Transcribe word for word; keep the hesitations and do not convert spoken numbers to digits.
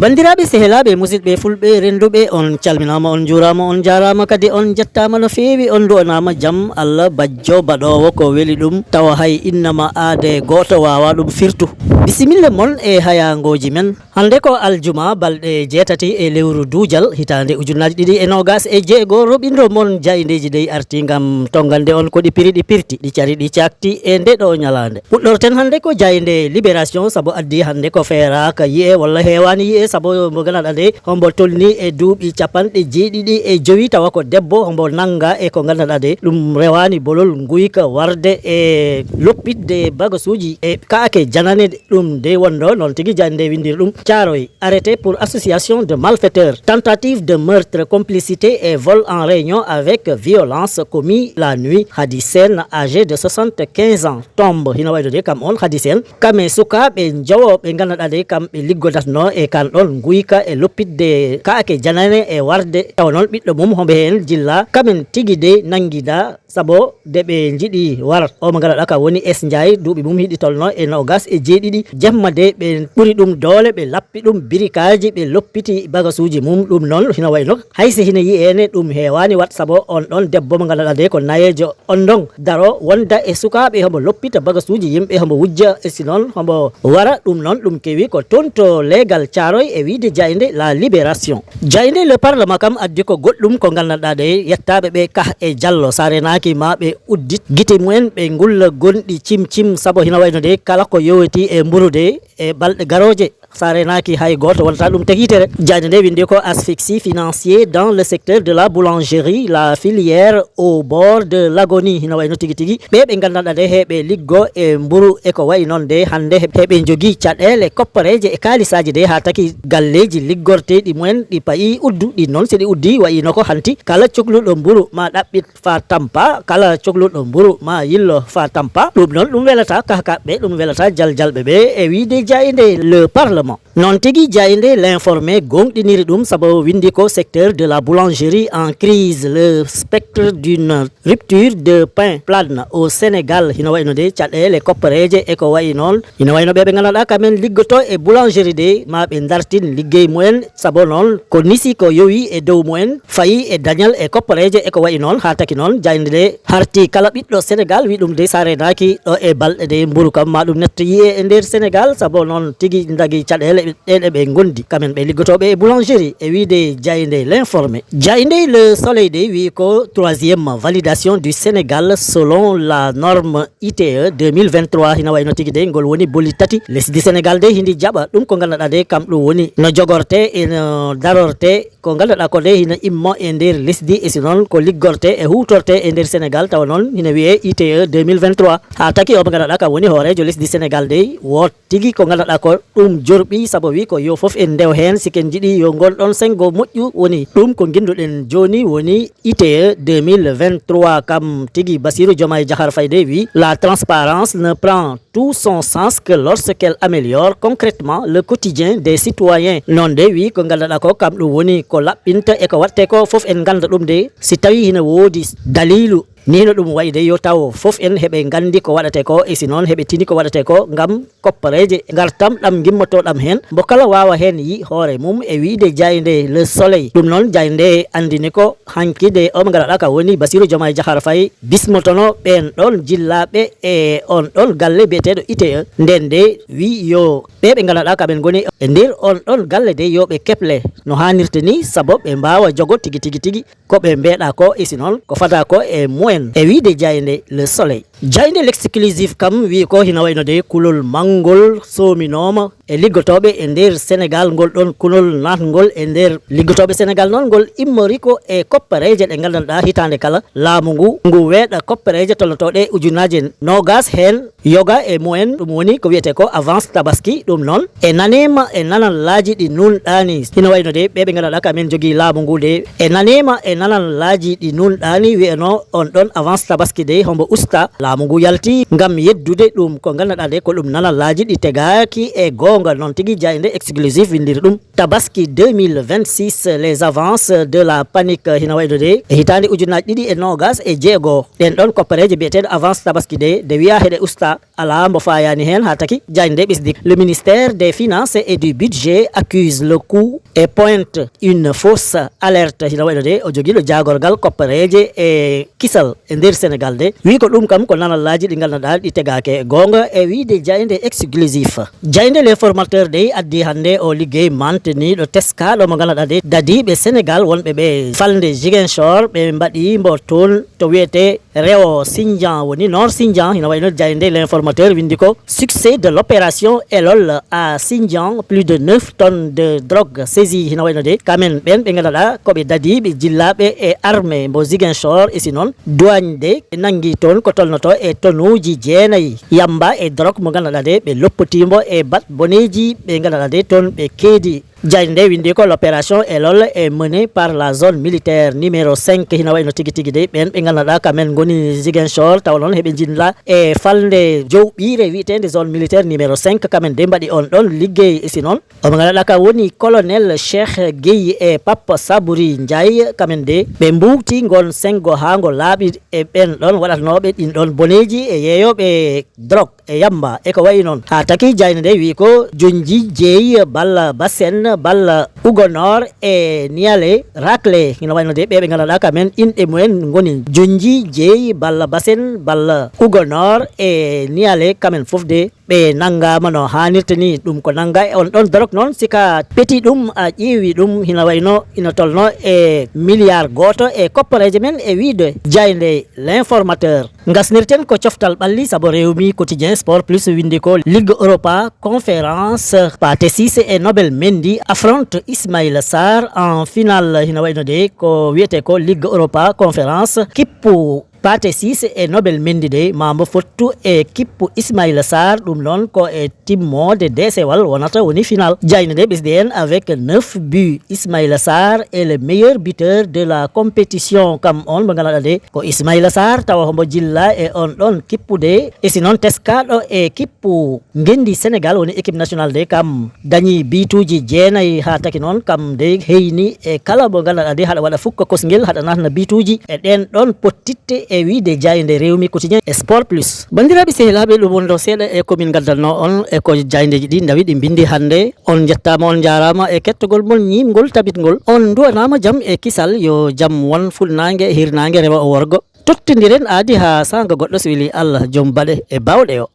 Banndiraaɓe, sehilaaɓe, musidɓe fulɓe rennduɓe, on calminaama, on njuuraama, on njaaraama, kadi on njettaama no feewi, on nduwanaama jam Allah bajjo baɗoowo ko weli ɗum, tawa hay innama aadee gooto waawaa ɗum firtu. Bisimilla mon e hayaangooji men. Hannde ko aljuma, balɗe jeetati e lewru duujal, hitaande ujunnaaji ɗiɗi e noogaas e jeego, roɓinɗo mon jaayndeeji dey arti ngam tonngande on ko ɗi piri, ɗi pirti, ɗi cari, ɗi caakti e nde ɗo ñalaande. Puɗɗorten hannde ko jaaynde Libération, sabu addi hannde ko feeraaka yi'e walla heewaani yi'e, sabu mo nganndanɗaa de hombo tolni e duuɓi capanɗe jeeɗiɗi e jowi, tawa ko debbo, hombo nannga e ko nganndanɗaa de ɗum rewaani bolol nguyka warde e loppitde bagasuuji e kaake janane ɗum de wondo, noon tigi jaaynde nde winndiri ɗum. Caaroy, arrêté pour association de malfaiteurs, tentative de meurtre, complicité et vol en réunion avec violence commis la nuit. Hadi Sène, âgé de soixante-quinze ans, tombe, hino wayno de kam on Hadi Sène. Kam e sukaaɓe njowo ɓe nganndanɗaa de kam ɓe liggodatno e kan ɗon nguyka e loppitde kaake janane e warde, tawa noon ɓiɗɗo mum hombo heen jilla. Kamen tigi de nanngida, sabu de ɓe njiɗi war o mo nganndanɗaa ka woni S Ndiaye, duuɓi mum hiɗi tolno e noogaas e jeeɗiɗi. Jemma de ɓe ɓuri ɗum doole, ɓe lappi ɗum birikaaji, ɓe loppiti bagasuuji mum. Ɗum noon hino wayno hay si hino yi'eene ɗum heewaani waɗ, sabu on ɗon debbo mo nganndanɗaa de ko nayeejo, on ɗon daro wonda e sukaaɓe, hombo loppita bagasuuji yimɓe, hombo wujja e si noon hombo wara. Ɗum noon ɗum kewi ko toon to leegal Caaroy e wiide jaaynde La Libération. Jaaynde Le Parlement kam addi ko goɗɗum ko nganndanɗaa de yettaaɓe ɓe kah e jallo, sa reenaaki ma ɓe uddit gite mumen, ɓe ngulla gonɗi cim cim, sabu hino wayno de kala ko yowiti e mburu de e balɗe garooje, sa reenaaki hay gooto wonata ɗum teg yitere. Jaaynde nde winndi ko asphyxie financier dans le secteur de la boulangerie, la filière au bord de l'agonie. Hino wayno tigi tigi ɓe ɓe nganndanɗaa de heɓe liggo e mburu e ko wayi noon de, hannde heɓe njogii caɗeele koppareeje e kaalisaaji de, haa taki galleeji liggorteeɗi mumen ɗi payi uddu. Ɗin noon si ɗi uddi wayino ko hanti kala cokluɗo mburu ma ɗaɓɓit fa tampa, kala cokluɗo mburu ma yillo fa tampa. Ɗum noon ɗum welata kahkaɓe, ɗum welata jaljalɓe ɓe e wiide jaaynde Le Parlement. Noon tigi jaaynde L'Informé gonɗiniri ɗum, sabu winndi ko secteur de la boulangerie en crise, le spectre d'une rupture de pain plane au Sénégal. Hino wayno de caɗeele koppareeje e ko wayi noon. Hino wayno ɓe ɓe nganndanɗaa kamen liggoto e boulangerie de ma ɓe dartin liggey mumen, sabu noon ko nisi ko yowi e dow mumen fayi e dañal e koppareeje e ko wayi noon, haa taki noon jaaynde nde harti kala ɓiɗɗo Sénégal wi ɗum de sa reenaaki ɗo e balɗe de mburu kam ma ɗum netto yi'e e nder Sénégal, sabu noon tigi ndagi caɗeele ɗen e ɓe ngondi kamen ɓe liggotooɓe e boulangerie e wiide jaaynde L'Informé. Jaaynde Le Soleil de wi ko troisième validation du Sénégal selon la norme I T E deux mille vingt-trois, hino wayno tigi de ngol woni boli tati. Lesdi Sénégal de hindi jaɓa ɗum ko nganndanɗaa de kam ɗum woni no jogorte e no darorte ko nganndanɗaa ko de hino immo e nder lesdi e si noon ko liggorte e huutorte e nder Sénégal, tawa noon hino wiyee I T E deux mille vingt-trois. Haa taki o mo nganndanɗaa kam woni hooreejo lesdi Sénégal de woot tigi ko nganndanɗaa ko ɗum jorɓi, sabu wi ko yo fof en ndew heen si ken njiɗi yo ngol ɗon senngo moƴƴu. Woni ɗum ko nginnduɗen jooni woni I T E deux mille vingt-trois, kam tigi Bassirou Diomaye Diakhar Faye de wi la transparence ne prend tout son sens que lorsqu'elle améliore concrètement le quotidien des citoyens. Noon de wi ko nganndanɗaa ko kam ɗum woni ko laɓɓinta e ko waɗte ko fof en ngannda ɗum de, si tawi hino woodi daliilu ni hino ɗum wayi de yo taw fof en heɓe nganndi ko waɗate ko e si noon heɓe tini ko waɗate ko ngam koppareeje ngartam ɗam ngimmotoɗam heen, mbo kala waawa heen yi hoore mum e wiide jaaynde Le Soleil. Ɗum noon jaaynde anndini ko hanki de o mo nganndanɗaa ka woni Bassirou Diomaye Diakhar Faye bismotono ɓeen ɗon jillaaɓe e on ɗon galle biyeteeɗo I T E. Nden de wi yo ɓe ɓe nganndanɗaa ka ɓen ngoni e nder on ɗon galle de yo ɓe keble no haanirta ni, sabu ɓe mbaawa jogo tigi tigi tigi ko ɓe mbeeɗa ko e si noon ko fada ko e mumen e wiide jaaynde Le Soleil. Jaaynde L'Exclusif kam wi ko hino wayno de kulol manngol soominooma e liggotooɓe e nder Sénégal. Ngol ɗon kulol naatngol e nder liggotooɓe Sénégal noon ngol immori ko e koppareeje ɗe nganndanɗaa hitaande kala laamu ngu ngu weeɗa koppareeje tolnotooɗe ujunnaaje noogaas heen yoga e mumen, ɗum woni ko wiyetee ko avance tabaski. Ɗum noon e naneema e nanallaaji ɗi nunɗaani. Hino wayno de ɓe ɓe nganndanɗaa ka men jogii laamu ngu de e naneema e nanallaaji ɗi nunɗaani wiyeno on ɗon avance tabaski de hombo usta. Laamu ngu yalti ngam yeddude ɗum ko nganndanɗaa de ko ɗum nanallaaji ɗi tegaaki e goonga. Noon tigi jaaynde Exclusif winndiri ɗum. Tabaski deux mille vingt-six, les avances de la panique. Hino wayno de e hitaande ujunnaaji ɗiɗi e noogaas e jeego ɗen ɗon koppareeje biyeteeɗo avance tabaski de, de wiya heɗe usta. alaa mbo faayaani heen haa taki. Jaaynde ɓesdi: Le ministère des Finances et du Budget accuse le coup et pointe une fausse alerte. Hino wayi no de o jogii ɗo jaagorgal koppareeje e kisal e nder Senegal de. Wii ko ɗum kam ko nanallaaji ɗi ngannduɗaa ɗi tegaaki e goonga, e wiyde jaaynde exclusif. Jaaynde L'Informateur dey addi hannde o liggey mantiniiɗo teskaaɗo mo ngannduɗaa de dadiiɓe Senegal wonɓe ɓe falnde Ziguinchor, ɓe mbaɗi mbo toon to wiyetee Rewo Sindian, woni Nord Sindian. Hino wayi no jaaynde L'Informateur winndi ko: Succès de l'opération Elol à Sindian, plus de neuf tonnes de drogue saisie. Hino wayi no de kamen ɓeen ɓe ngannduɗaa ko ɓe dadiiɓe jillaaɓe e armée mbo Ziguinchor, e si noon douane de nanngi toon ko tolnotoo e tonuuji jeenayi yamba e drogue mo ngannduɗaa de ɓe loppotii mbo e baɗ boneeji ɓe ngannduɗaa de toon ɓe keedi. Jaaynde nde winndi ko: L'opération Elol est menée par la zone militaire numéro cinq. Hino wayi no tigi tigi de ɓeen ɓe ngannduɗaa kamen ngoni Ziguinchor, tawa noon heɓe njinla e falnde jowɓiire wiyeteende zone militaire numéro cinq, kamen de mbaɗi on ɗon liggey. E si noon omo ngannduɗaa ka woni colonel Cheikh Guèye e Papa Sabouri Ndiaye, kamen de ɓe mbuwti ngon senngo haa ngo laaɓi e ɓeen ɗon waɗatnooɓe ɗin ɗon boneeji e yeeyooɓe drogue e yamba e ko wayi noon. Haa taki jaaynde nde wii ko: Jonji Jeeyi Balla Basen Balla Ugonor e Niale Racle. Hino wayi no de ɓe ɓe ngannduɗaa kamen inɗe mumen ngoni Jonji Jeeyi Balla Basen Balla Ugonor e Niale, kamen fof de ɓe nanngaama no haanirta ni. Ɗum ko nannga e on ɗon drogue noon, si ka peti ɗum a ƴeewi ɗum hino wayi no ina tolno e milliard gooto e koppareeje men, e wiyde jaaynde L'Informateur. Ngasnirten ko coftal ɓalli, sabu Rewmi Quotidien Sport Plus winndi ko: Ligue Europa Conférence, Pathé Ciss et Nobel Mendy affronte Ismaïla Sarr en finale. Hino wayi no de ko wiyetee ko Ligue Europa Conférence, kippu Pathé Ciss e Nobel Mendy de maa mbo fottu e kippu Ismaïla Sarr, ɗum noon ko e timmoode deesewal wonata woni final. Jaaynde nde ɓesdi heen: Avec neuf buts, Ismaïla Sarr est le meilleur buteur de la compétition. Kam on mo ngannduɗaa de ko Ismaïla Sarr, tawa hombo jilla e on ɗon kippu de, e si noon teskaaɗo e kippu ngenndi Senegal woni équipe nationale de, kam dañi bituuji jeenayi, haa taki noon kam de heyni e kala mo ngannduɗaa de haɗa waɗa fukka kosngel, haɗa naatna bituuji e ɗeen ɗon pottitte, e wiyde jaaynde Rewmi Quotidien e Sport Plus. Banndiraaɓe sehilaaɓe, ɗum wonno seeɗa e ko min ngaddanno on e ko jaayndeeji ɗi ndawi ɗi mbinndi hannde. On njettaama, on njaaraama e kettogol mon, ñiimgol, tabitgol. On nduwanaama jam e kisal, yo jam won fulnaange, hirnaange, rewo e worgo. Tottondiren aadi haa saanga goɗɗo, so weli Allah, joom baɗe e baawɗe o.